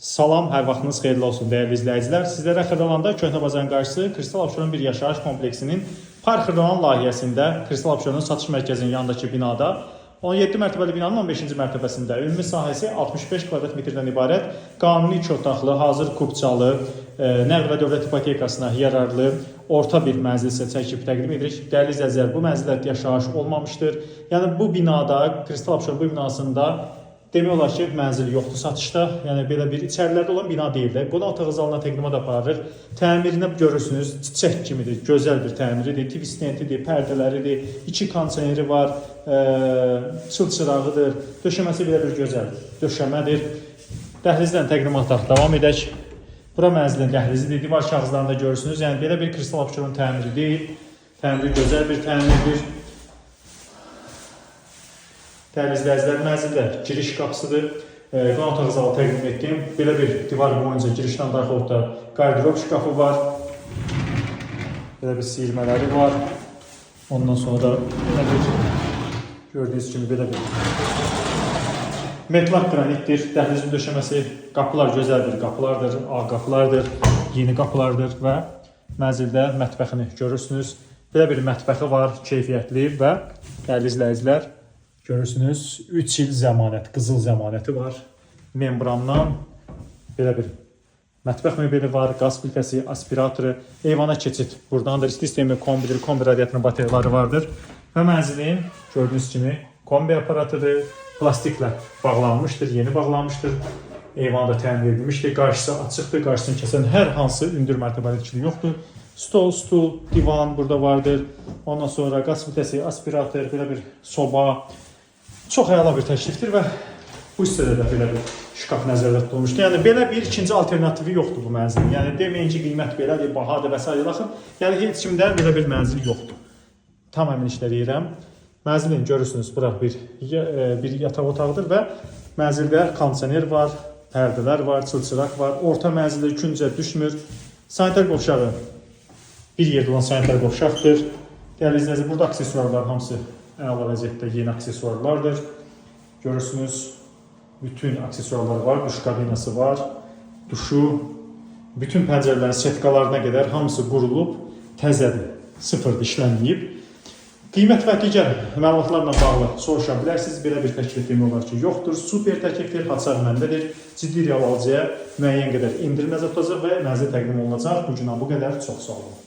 Salam, hər vaxtınız xeyirli olsun dəyərli izləyicilər. Sizlərə Xırdalanda Köhnə Bazarın qarşısı Kristal Abşeron bir yaşayış kompleksinin Park Xırdalan layihəsində Kristal Abşeronun satış mərkəzinin yanındakı binada 17 mərtəbəli binanın 15-ci mərtəbəsində ümumi sahəsi 65 kvadrat metrdən ibarət qanuni 2 otaqlı, hazır kupçalı, nəqd və dövlət ipotekasına yararlı orta bir mənzil sizə çəkib təqdim edirik. Dəyərli izləyicilər, bu mənzildə yaşayış olmamışdır. Yəni bu binada, Kristal Abşeron bu binasında demək olar ki, mənzil yoxdur satışda. Yəni belə bir içərilərdə olan bina deyil də. Qonaq otağı zalına təqdimat aparırıq. Təmirini görürsünüz, çiçək kimidir, gözəl bir təmiridir. TV stentidir, pərdələridir, iki kondisioneri var, çılçırağıdır. Döşəməsi belə bir gözəl döşəmədir. Dəhlizdən təqdimata davam edək. Bura mənzilin dəhlizidir. Divar kağızlarında görürsünüz. Yəni belə bir kristal Abşeron təmiri deyil. Təmiri gözəl bir təmirdir. Dəyərli izləyicilər, mənzildə giriş qapısıdır. Qonaq otağı zalı təqdim etdim. Belə bir divar boyunca girişdən daxil otaqda qardırob şkafı var. Belə bir siyirmələri var. Ondan sonra da belə bir gördüyünüz kimi belə bir metlaq qranitdir. Dəhlizin döşəməsi, qapılar gözəl bir qapılardır, ağ qapılardır, yeni qapılardır və mənzildə mətbəxini görürsünüz. Belə bir mətbəxi var, keyfiyyətli və dəyərli izləyicilər, görürsünüz 3 il zəmanət, qızıl zəmanəti var. Membrandan belə bir mətbəx mebeli var, qaz plitəsi, aspiratoru, eyvana keçid burdandır. İsti sistemi kombidir, kombi radiatorun batareyaları vardır. Və mənzilin gördüyünüz kimi kombi aparatıdır, plastiklə bağlanmışdır, yeni bağlanmışdır. Eyvan da təmir edilmişdir. Qarşısı açıqdır, qarşısını kəsən hər hansı hündür mərtəbəli tikili yoxdur. Stol, stul, divan burada vardır. Ondan sonra qaz plitəsi, aspirator, belə bir soba. Çox əla bir təklifdir və bu hissədə də belə bir şkaf nəzərdə tutulmuşdur. Yəni belə bir ikinci alternativi yoxdur bu mənzilin. Yəni deməyin ki, qiymət belədir, bahadır və s. Baxın, yəni heç kimdə belə bir mənzil yoxdur. Tam əminliklə deyirəm. Mənzilin görürsünüz, bura bir yataq otağıdır və mənzildə kondisioner var, pərdələr var, çılçıraq var. Orta mənzildə küncə düşmür. Sanitar qovşağı bir yerdə olan sanitar qovşaqdır. Dəyərli izləyicilər, burada aksesuarlar hamısı əla vəziyyətdə yeni aksesuarlardır. Görürsünüz, bütün aksesuarlar var, duş kabinası var, duşu, bütün pəncərələrin setkalarına qədər hamısı qurulub, təzədir, sıfırdır, işlənməyib. Qiymət və digər məlumatlarla bağlı soruşa bilərsiniz. Belə bir təklif demək olar ki, yoxdur. Super təklifdir, açar məndədir. Ciddi real alıcıya müəyyən qədər endirim nəzərdə tutulacaq və mənzil təqdim olunacaq. Bu günə bu qədər. Çox sağ olun.